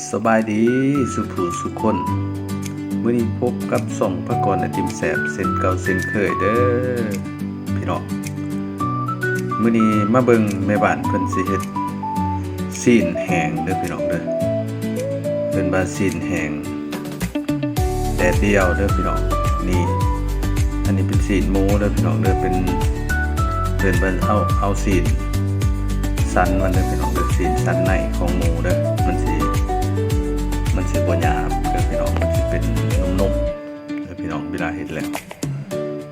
ສະບາຍດີສູ່ຜູ້ສູ່ຄົນ, ມື້ນີ້ພົບກັບຊ່ອງພະກອນໄອຕິມແຊບເຊັ່ນເກົ່າເຊັ່ນເຄີຍເດີ້ພີ່ນ້ອງ. ມື້ນີ້ມາເບິ່ງແມ່ບ້ານເພິ່ນຊິເຮັດຊີ້ນແຫ້ງເດີ້ພີ່ນ້ອງເດີ້, ເອີ້ນວ່າຊີ້ນແຫ້ງ ແດດດຽວເດີ້ພີ່ນ້ອງ. ນີ້ ອັນນີ້ເປັນຊີ້ນໝູເດີ້ພີ່ນ້ອງເດີ້, ເປັນ ເພິ່ນວ່າເອົາ ເອົາຊີ້ນສັນມັນເດີ້ພີ່ນ້ອງເດີ້, ຊີ້ນສັນໃນຂອງໝູເດີ້, ມັນຊິ ມັນຊິບໍ່ຫຍາບເດີ້ພີ່ນ້ອງ, ມັນຊິເປັນນຸ້ມໆເດີ້ພີ່ນ້ອງ ເວລາເຮັດແລ້ວ.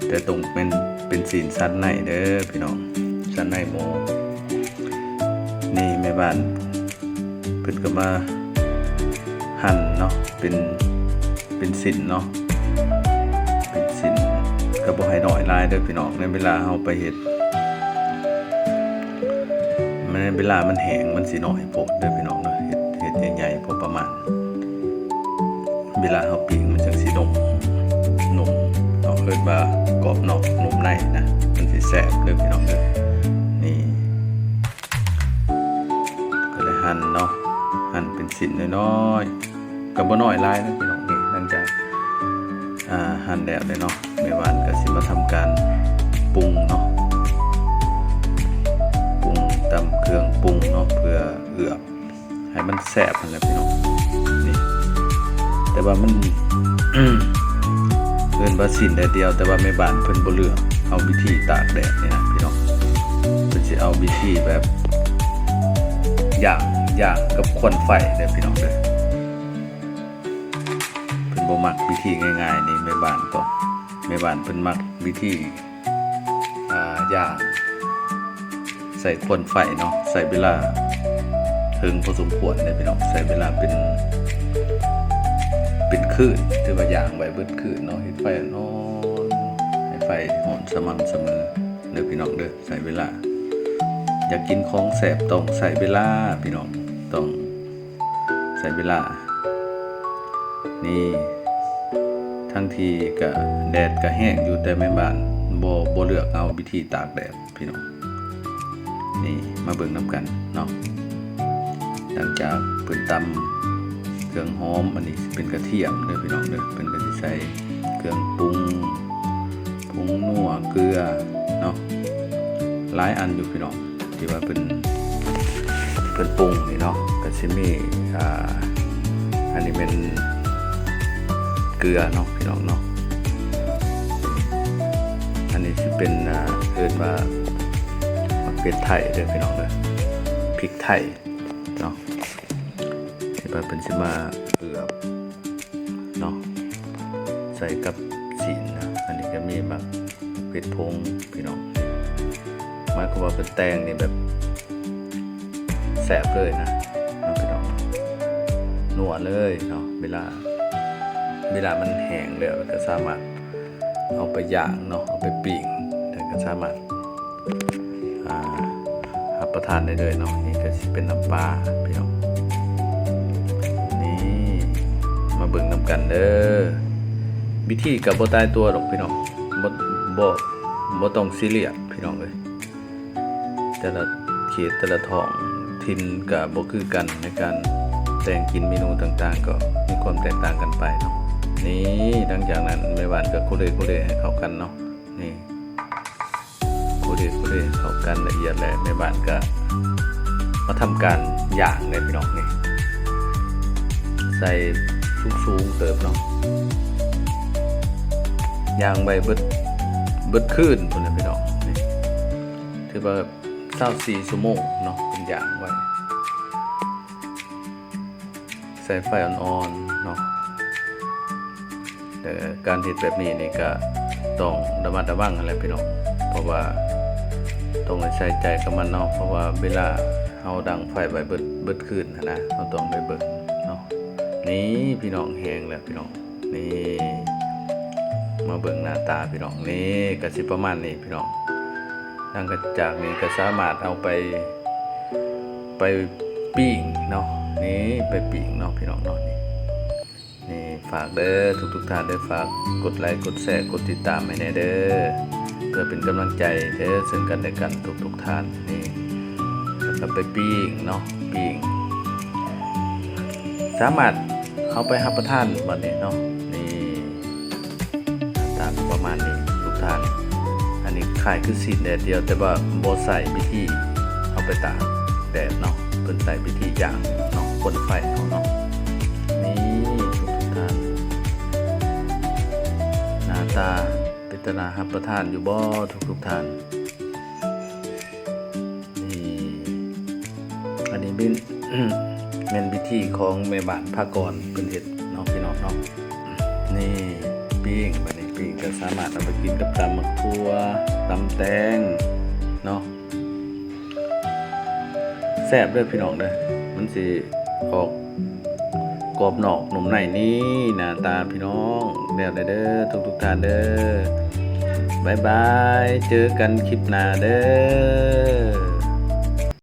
ແຕ່ຕ້ອງແມ່ນເປັນຊີ້ນສັນໃນເດີ້ພີ່ນ້ອງ, ສັນໃນໝູ. ນີ້ແມ່ບ້ານ ເພິ່ນກໍມາຫັ່ນເນາະ ເປັນ ເປັນຊິ້ນເນາະ, ເປັນຊິ້ນ ກໍບໍ່ໃຫ້ນ້ອຍຫຼາຍເດີ້ພີ່ນ້ອງ. ໃນເວລາເຮົາໄປເຮັດ ໃນເວລາມັນແຫ້ງ ມັນຊິນ້ອຍໂພດເດີ້ພີ່ນ້ອງເດີ້, ເຮັດ ເຮັດໃຫຍ່ໆ ພໍປະມານ, ເວລາເຮົາປີ້ງມັນຈັ່ງຊິນຸ້ມ ນຸ້ມເນາະ, ເອີ້ນວ່າກອບນອກນຸ້ມໃນນະ, ມັນຊິແຊບເດີ້ພີ່ນ້ອງເດີ້. ນີ້ ກໍໄດ້ຫັ່ນເນາະ, ຫັ່ນເປັນຊິ້ນນ້ອຍໆ ກໍບໍ່ນ້ອຍຫຼາຍນະພີ່ນ້ອງ. ນີ້ ຫຼັງຈາກ ອ່າ ຫັ່ນແລ້ວເດ້ເນາະ, ແມ່ບ້ານກໍຊິມາທຳການປຸງເນາະ, ປຸງ ຕຳເຄື່ອງປຸງເນາະ ເພື່ອເອື້ອມໃຫ້ມັນແຊບຫັ້ນແຫຼະພີ່ນ້ອງ. ນີ້ ແຕ່ວ່າມັນ ເອີ້ນວ່າຊີ້ນແດດດຽວ, ແຕ່ວ່າແມ່ບ້ານເພິ່ນບໍ່ເລືອກເອົາວິທີຕາກແດດນີ້ນະພີ່ນ້ອງ, ເພິ່ນຊິເອົາວິທີແບບ ຍ່າງ ຍ່າງກັບຄວັນໄຟເດີ້ພີ່ນ້ອງເດີ້. ເພິ່ນບໍ່ມັກວິທີງ່າຍໆນີ້, ແມ່ບ້ານກໍ ແມ່ບ້ານເພິ່ນມັກວິທີ ອ່າ ຍ່າງໃສ່ຄວັນໄຟເນາະ, ໃຊ້ເວລາເຖິງພໍສົມຄວນເດ້ພີ່ນ້ອງ, ໃຊ້ເວລາເປັນ ເປັນຄືນ, ຖືວ່າຍ່າງໄວ້ເບິດຄືນເນາະ, ເຮັດໄຟອ່ອນໆ ໃຫ້ໄຟຮ້ອນສະໝ່ຳສະເໝີເດີ້ພີ່ນ້ອງເດີ້. ໃຊ້ເວລາ ຢາກກິນຂອງແຊບຕ້ອງໃຊ້ເວລາພີ່ນ້ອງ, ຕ້ອງໃຊ້ເວລາ. ນີ້ ທັງທີ່ກະແດດກະແຮງຢູ່ ແຕ່ແມ່ບ້ານບໍ່ ບໍ່ເລືອກເອົາວິທີຕາກແດດພີ່ນ້ອງ. ນີ້ ມາເບິ່ງນຳກັນເນາະ, ຫຼັງຈາກເພິ່ນຕຳເຄື່ອງຫອມ, ອັນນີ້ຊິເປັນກະທຽມເດີ້ພີ່ນ້ອງເດີ້, ເພິ່ນກໍຊິໃສ່ເຄື່ອງປຸງ ຜົງນົວ ເກືອເນາະ, ຫຼາຍອັນຢູ່ພີ່ນ້ອງ ທີ່ວ່າເພິ່ນ ເພິ່ນປຸງນີ້ເນາະ. ກໍຊິມີ ອ່າ ອັນນີ້ແມ່ນເກືອເນາະພີ່ນ້ອງເນາະ, ອັນນີ້ຊິເປັນ ອ່າ ເອີ້ນວ່າໝາກເຜັດໄທເດີ້ພີ່ນ້ອງເດີ້, ພິກໄທເນາະ. ທີ່ວ່າເພິ່ນຊິມາເອືອບເນາະ ໃສ່ກັບຊີ້ນນະ. ອັນນີ້ກໍມີໝາກເຜັດຜົງພີ່ນ້ອງ, ໝາຍຄວາມວ່າເພິ່ນແຕ່ງນີ້ແບບແຊບເລີຍນະເນາະພີ່ນ້ອງ, ນົວເລີຍເນາະ. ເວລາ ເວລາມັນແຫ້ງແລ້ວ ແລ້ວກໍສາມາດ ເອົາໄປຍ່າງເນາະ, ເອົາໄປປີ້ງ ແລ້ວກໍສາມາດ ອ່າ ຮັບປະທານໄດ້ເລີຍເນາະ. ນີ້ກໍຊິເປັນນ້ຳປາພີ່ນ້ອງ. ນີ້ ມາເບິ່ງນຳກັນເດີ້, ວິທີກໍບໍ່ຕາຍຕົວດອກພີ່ນ້ອງ, ບໍ່ ບໍ່ ບໍ່ຕ້ອງຊີຣຽສພີ່ນ້ອງເອີຍ. ແຕ່ລະເຂດແຕ່ລະທ້ອງຖິ່ນກໍບໍ່ຄືກັນ, ໃນການແຕ່ງກິນເມນູຕ່າງໆ ກໍມີຄວາມແຕກຕ່າງກັນໄປເນາະ. ນີ້ ຫຼັງຈາກນັ້ນແມ່ບ້ານກໍໂຄເລໂຄເລໃຫ້ເຂົ້າກັນເນາະ. ນີ້ ໂຄເລໂຄເລເຂົ້າກັນລະອຽດແລ້ວ ແມ່ບ້ານກໍມາທຳການຍ່າງແລ້ວພີ່ນ້ອງ. ນີ້ ໃສ່ສູງໆເຕີບເນາະ, ຍ່າງໄວ້ເບິດ ເບິດຄືນພຸ້ນແຫຼະພີ່ນ້ອງ. ນີ້ ຖືວ່າ ຊາວສີ່ຊົ່ວໂມງເນາະ ເພິ່ນຍ່າງໄວ້ ໃຊ້ໄຟອ່ອນໆເນາະ. ແຕ່ການເຮັດແບບນີ້ນີ້ກະຕ້ອງລະມັດລະວັງຫັ້ນແຫຼະພີ່ນ້ອງ, ເພາະວ່າຕ້ອງໄດ້ໃສ່ໃຈກັບມັນເນາະ, ເພາະວ່າເວລາເຮົາດັງໄຟໄວ້ເບິດ ເບິດຄືນຫັ້ນນະ, ເຮົາຕ້ອງໄດ້ເບິ່ງເນາະ. ນີ້ພີ່ນ້ອງ ແຫ້ງແລ້ວພີ່ນ້ອງ. ນີ້ ມາເບິ່ງໜ້າຕາພີ່ນ້ອງ, ນີ້ກະຊິປະມານນີ້ພີ່ນ້ອງ. ຫຼັງຈາກນີ້ກະສາມາດເອົາໄປ ໄປປີ້ງເນາະ, ນີ້ໄປປີ້ງເນາະພີ່ນ້ອງເນາະ. ນີ້ ນີ້ຝາກເດີ້ ທຸກໆທ່ານເດີ້, ຝາກກົດໄລ ກົດແຊ ກົດຕິດຕາມໃຫ້ແດ່ເດີ້ ເພື່ອເປັນກຳລັງໃຈເດີ້ ເຊິ່ງກັນແລະກັນທຸກໆທ່ານ. ນີ້ ແລ້ວກໍໄປປີ້ງເນາະ, ປີ້ງ ສາມາດເອົາໄປຮັບປະທານບັດນີ້ເນາະ. ນີ້ ໜ້າຕາກໍປະມານນີ້ທຸກທ່ານ. ອັນນີ້ຄ້າຍຄືຊີ້ນແດດດຽວ ແຕ່ວ່າບໍ່ໃຊ້ວິທີເອົາໄປຕາກແດດເນາະ, ເພິ່ນໃຊ້ວິທີຍ່າງເນາະ, ຄົນໄຟເອົາເນາະ. ນີ້ທຸກໆທ່ານ ໜ້າຕາເປັນຕາໜ້າຮັບປະທານຢູ່ບໍ່ທຸກໆທ່ານ? ນີ້ ອັນນີ້ແມ່ນ ແມ່ນວິທີຂອງແມ່ບ້ານພາກອນເພິ່ນເຮັດເນາະ ພີ່ນ້ອງເນາະ. ນີ້ ປີ້ງ ບັດນີ້ປີ້ງກໍສາມາດເອົາໄປກິນກັບຕຳໝາກຖົ່ວ ຕຳແຕງເນາະ. ແຊບເດີພີ່ນ້ອງເດີ, ມັນຊິອອກກອບນອກນຸ່ມໃນ. ນີ້ໜ້າຕາພີ່ນ້ອງ ແລ້ວແລ້ວເດີທຸກໆທ່ານເດີ. ບາຍບາຍ ເຈີກັນຄລິບໜ້າເດີ.